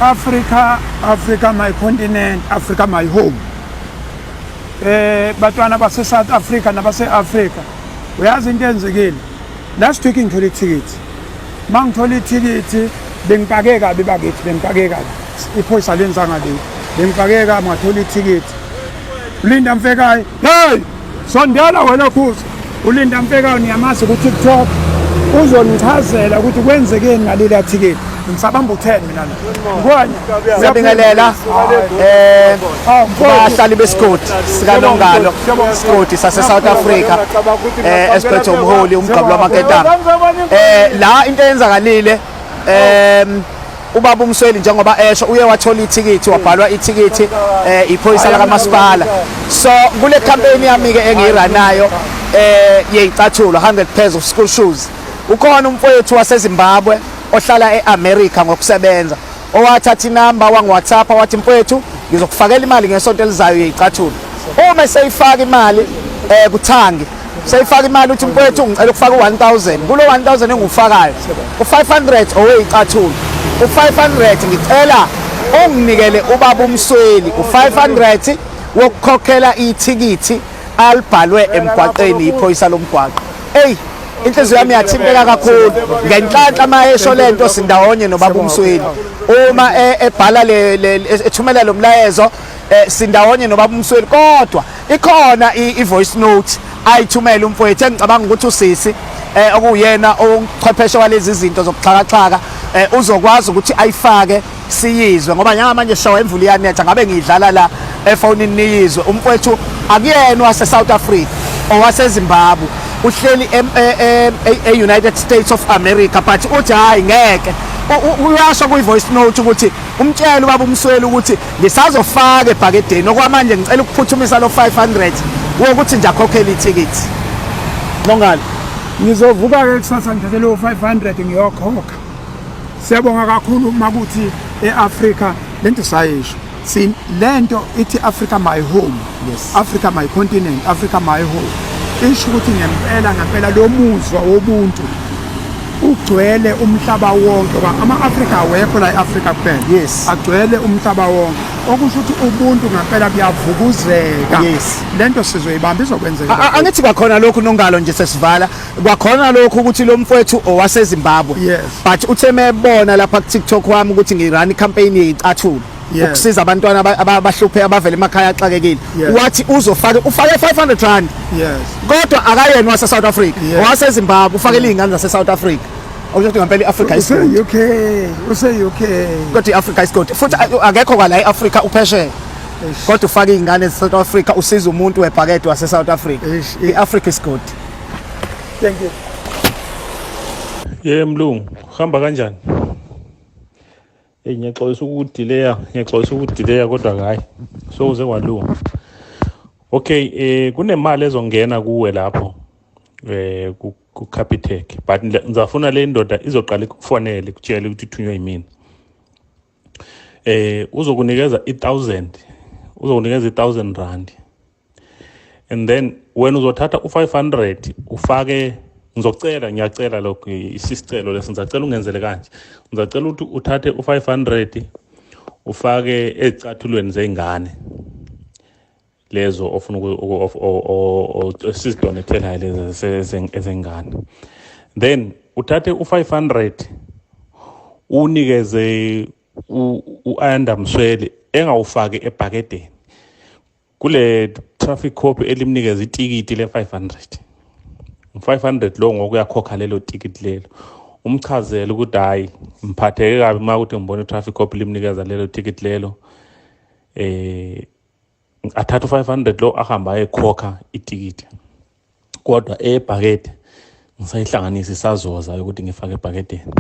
Africa, Africa my continent, Africa my home. Batwana base South Africa nabase Africa. Uyazi into enzekile. Last week ngithola ithikithi. Mangithola ithikithi bengipake kabi bakithi, bengipake kabi. Iphoyisa lenzanga le. Bengipake kabi ngathola ithikithi. Ulinda Mfekayi. Hey! Sondela wena khuza. Ulinda Mfekayi niyamazi ku TikTok. Uzonichazela ukuthi kwenzekeni ngaleli thikithi. Ngisabamba u10 mina la. Ngwanya. Siyabingelela bahlali besigodi sikaNongalo, isigodi sase South Africa esiphethwe umholi uMgqablo wamaketanga. La into eyenzakalile, ubaba uMsweli, njengoba esho, uye wathola ithikithi, wabhalwa ithikithi iphoyisa lakamasipala. So kule campaign yami ke engiyiranayo yeyicathulo, 100 pairs of school shoes, ukhona umfowethu waseZimbabwe ohlala eAmerica ngokusebenza owathatha inamba wangi-WhatsApp, wathi, "Mfowethu, ngizokufakela imali ngesonto elizayo yeyicathulo." Uma seyifaka imali kuthangi, seyifaka imali, uthi, "Mfowethu, ngicela ukufaka u-1000 kulo 1000 engiwufakayo, u-500 oweyicathulo, u-500 ngicela unginikele ubaba uMsweli, u-500 wokukhokhela ithikithi alibhalwe emgwaqeni iphoyisa lomgwaqo." Eyi, inhliziyo yami yathinteka kakhulu. Ngenhlanhla mayesho lento sindawonye nobaba uMsweli. Uma ebhala ethumela lo mlayezo, sindawonye nobaba uMsweli, kodwa ikhona i-voice note ayithumela umfowethu engicabanga ukuthi usisi okuyena ochwepheshe walezi zinto zokuxhakaxhaka uzokwazi ukuthi ayifake siyizwe, ngoba njengamanje sishawa imvula, iyanetha. Ngabe ngiyidlala la efonini niyizwe. Umfowethu akuyena wase South Africa, owaseZimbabwe, uhleli e-United States of America, but uthi hayi, ngeke. Uyasho kuyi-voice note ukuthi umtshele ubaba uMsweli ukuthi ngisazofaka ebhakedeni, okwamanje ngicela ukuphuthumisa lo 500 wokuthi nje akhokhele ithikithi. Nongalo. Ngizovuka-ke kusasa ngithathe leyo 500 ngiyokhokha. Siyabonga kakhulu makuthi e-Afrika lento sayisho. Si lento ithi Africa my home. Africa my continent, Africa my home. Isho ukuthi ngempela ngempela lo muzwa wobuntu ugcwele umhlaba wonke, ngoba ama-Afrika awekho la e-Afrika kuphela. Agcwele umhlaba wonke. Okusho ukuthi ubuntu ngempela buyavukuzeka. Lento sizoyibamba, izokwenzeka. Angithi kwakhona lokhu, Nongalo, nje sesivala, kwakhona lokhu ukuthi lo mfowethu owaseZimbabwe, but uthe mebona lapha ku TikTok wami ukuthi ngirun icampaign yeyicathulo ukusiza abantwana abahluphe abavela emakhaya axakekile, wathi uzofaka, ufake R500, kodwa akayena wase South Africa, owaseZimbabwe, ufakele izingane zase South Africa. Okusho ukuthi ngempela i-Africa isigodi. Use-UK, use-UK. Kodwa i-Africa isigodi futhi akekho kwala e-Africa, uphesheya, kodwa ufake izingane ze-South Africa, usiza umuntu webhakede wase-South Africa. Eish, I-Africa isigodi. Thank you. Ye mlungu, hamba kanjani? Hey, ngiyaxolisa ukudileya, ngiyaxolisa ukudileya, kodwa hayi, sokuze kwalunga. Okay, kunemali ezongena kuwe lapho ku Capitec, but ngizafuna le ndoda izoqala ikufonele ikutshele ukuthi ithunywe yimina. Uzokunikeza i1000, uzokunikeza i1000 rand. And then wena uzothatha u500 ufake. Ngizocela, ngiyacela lokho, isicelo lesi, ngizacela ungenzele kanje. Ngizacela ukuthi uthathe u500 ufake ezicathulweni zey'ngane lezo ofuna esizidonethelayo lezi ezengane, then uthathe u500 unikeze u-Ayanda Msweli engawufaki ebhakedeni kule traffic cop elimnikeza itikiti le-500. 500 lo ngokuyakhokha lelo tikiti lelo, umchazele ukuthi hayi, ngiphatheke kabi uma ukuthi ngibona i-traffic cop limnikeza lelo tikiti lelo. Athatha u-500 lo ahamba ayekhokha itikiti, kodwa ebhakede ngisayihlanganisa, isazoza ukuthi ngifake ebhakedeni.